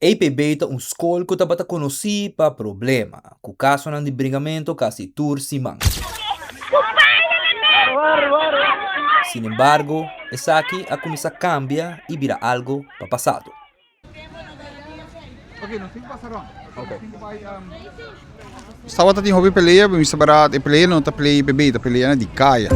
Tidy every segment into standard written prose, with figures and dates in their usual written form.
EPB ta un skol ku tabata konosí pa problema, ku kasonan di bringamento kasi tur siman. Sinembargo, esaki a kuminsá kambia i bira algo pa pasado. Tabata tin hopi pelea, mi mester bara e pelea no ta pelea EPB, ta pelea di kaya.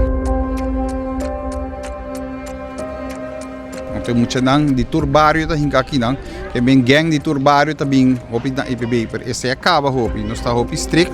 Anto e muchanan di tur bario ta hinka akinan, ke ben gang di tur bario ta bin hopi na EPB, pero esei a kaba hopi, nos ta hopi strict.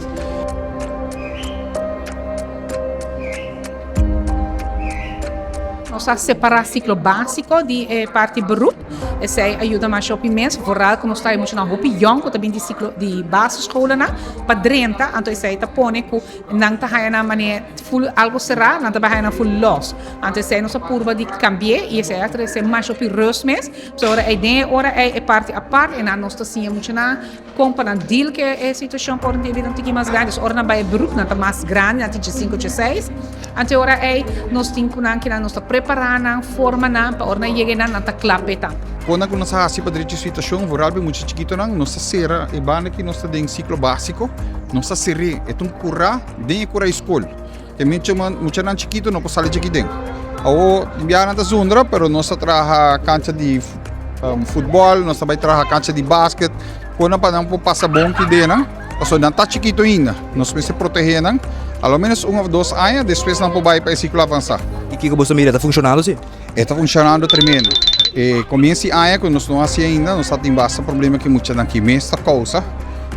Nos a separa siklo básiko di e parti beroep. Esei a yuda masha hopi mes, vooral ku nos ta e muchanan hopi yòn ku ta bin di siklo di basisschoolnan pa drenta, anto esei ta pone ku nan ta haña nan manera ful algu será, nan ta bai haña nan ful lòs. Anto esei nos a purba di kambi'é i esei a trese masha hopi rùst mes. Pasobra ora ei den e ora ei e parti apart einan nos ta siña muchanan Kon pa nan deal ku e situashon pa ora nan tin e bida un tiki mas grandi. Dus ora nan bai e beroep nan ta mas grandi, nan tin diesinku, dieseis. Anto e ora ei nos tin ku nan kinan nos ta prepará nan, forma nan pa ora nan yega einan nan ta kla p'e tambe. Kon ku nos a hasi pa drecha e situashon, vooral pa e mucha chikitonan, nos ta sera e banda ki nos ta den siklo básiko, nos ta ser'é. E ta un kurá den e kurá di skol. E muchanan chikito no por sali djaki den. Awo tin biaha nan ta zundra, pero nos ta traha kancha di futbòl, nos ta bai traha kancha di basket, por nan pa nan por pasa bon ki den nan, pasobra nan ta chikito ainda, nos mester protegé nan, a lo menos un òf dos aña, despues nan por bai pa e siklo avansá. I kiko bo ta mira ta funshonando si? E ta funshonando tremendo. E komienso di aña ku nos no hasi ainda, nos ta tin basta problema ku e muchanan ki mes ta kousa.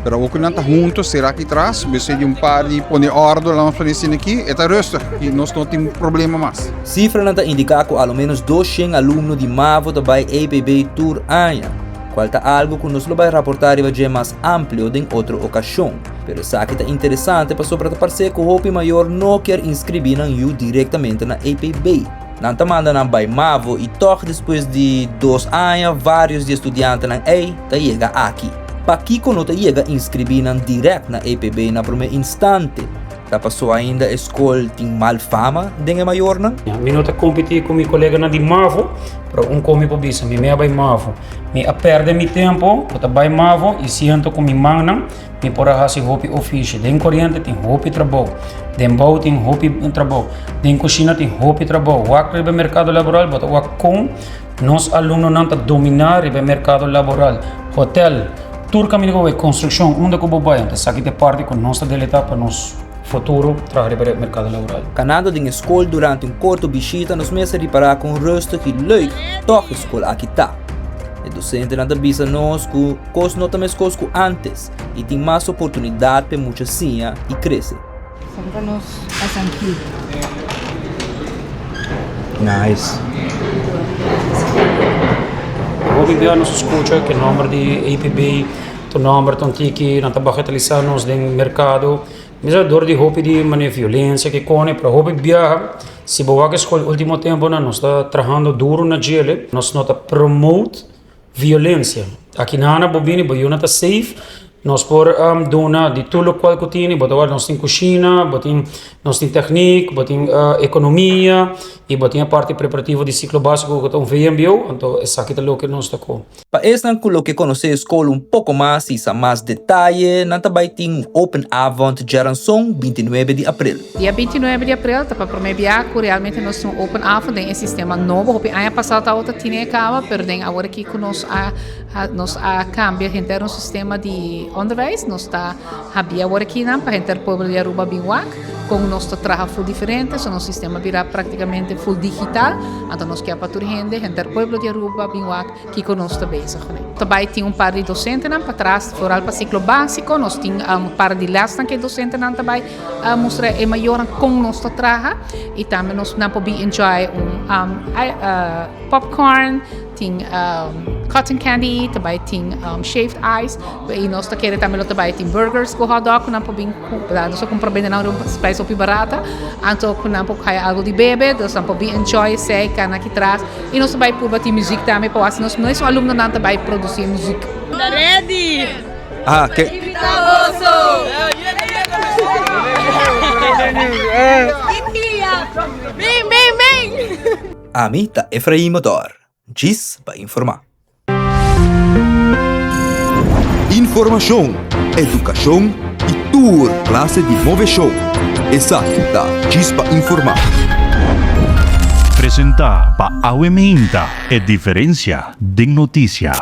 Pero awor ku nan ta hunto, sera aki tras, mester di un par di pone òrdu, laga nos pone asina aki, e ta rustig i nos no tin problema mas. Sifranan ta indiká ku alomenos 200 alumno di mavo ta bai EPB tur aña, kual ta algu ku nos lo bai raportá riba dje mas amplio den otro okashon. Pero esaki ta interesante pasobra ta parse ku hopi mayor no kier inskribí nan yu direktamente na EPB. Nan ta manda nan bai Mavo i tòg despues di dos aña vários di e studiantenan ei ta yega aki. Pakiko no ta yega inskribí nan dirèkt na EPB na promé instante? Ta pasó ainda e skol tin mal fama den e mayornan? Mi no ta kompetí ku mi koleganan di Mavo, pero un kon mi por bisa, mi mei a bai Mavo. Mi a pèrdè mi tempu ku ta bai Mavo i siento ku mi mannan Mi por a hasi hopi ofishi. Den koriente tin hopi trabou. Den bou tin hopi trabou. Den kushina tin hopi trabou. Wak riba e merkado laboral, bo ta wak kon nos alumnonan ta dominá riba e merkado laboral. Hotel, tur kaminda ku bo bai, konstrukshon, unda ku bo bai. Anto esaki ta e parti ku nos ta delitá pa nos futuro traha riba e merkado laboral. Kanando den e skol durante un korto bishita nos mester ripará kon rustig i leuk tòg e skol aki ta. E dosentenan ta bisa nos ku kos no ta meskos ku ántes i tin mas oportunidat pa e mucha siña i krese. Esaki ta nos SMQ. Nice. Hopi bia nos a skucha ku e nòmber di APB ta un nòmber ta un tiki nan ta bagatalisá nos den merkado. Mi sa dor di hopi di manera violensia ke kone pero hopi biaha si bo wak e skol ultimo temponan nos ta trahando duro na djele nos no ta promote violensia aki nana bo bini bo yuna ta safe nos por duna di tur lokual ku tini bo ta wak nos tin kushina bo tin nos tin teknik bo tin ekonomia i bo tin e parti preparativo di siklo basiko ku ta un vmbo anto esaki ta loke nos ta ku. Pa esnan ku lo ke konosé e skol un poko mas i sa mas detaye, nan ta bai tin un open avond djaranson 29 di april. Dia 29 di april ta pa promé bia ku realmente nos tin un open avond den e sistema nobo. Hopi aña pasá tabata tine e kaba, pero den awor aki ku nos a nos a kambia henter nos sistema di onderwijs, nos ta habia awor aki nan pa henter pueblo di Aruba bin wak kon nos ta traha ful diferente, so nos sistema bira praktikamente ful digital, anto nos kier pa tur hende, henter pueblo di Aruba bin wak. Kiko nos ta bezig kuné? Ta bai tin un par di dosentenan patras, foral pa siklo básiko. Nos tin un par di lèsnan ku e dosentenan ta bai mustra e mayornan kon nos ta traha. I tambe nos nan por bin enjoy un popcorn, tin cotton candy, ta bai tin shaved ice. I nos ta kere tambe lo ta bai tin burgers ku hotdog ku nan por bin kumpra. Nos a kumpra bende nan riba un prijs hopi barata. Anto ku nan por haya algu di bebe, dus nan por bin enjoy esei, kana aki tras. I nos ta bai purba tin muziek tambe pa wak si nos mes alumnonan ta bai produsí e muziek. Ta ready! Ah, ke. Invita boso! Bin, bin, bin! Ami ta Efraim Motor, djis pa informá. Informashon, edukashon i tur klase di moveshon. Esaki ta Chispa Informá. Presentá pa Awe Meinta, e diferensia den notisia.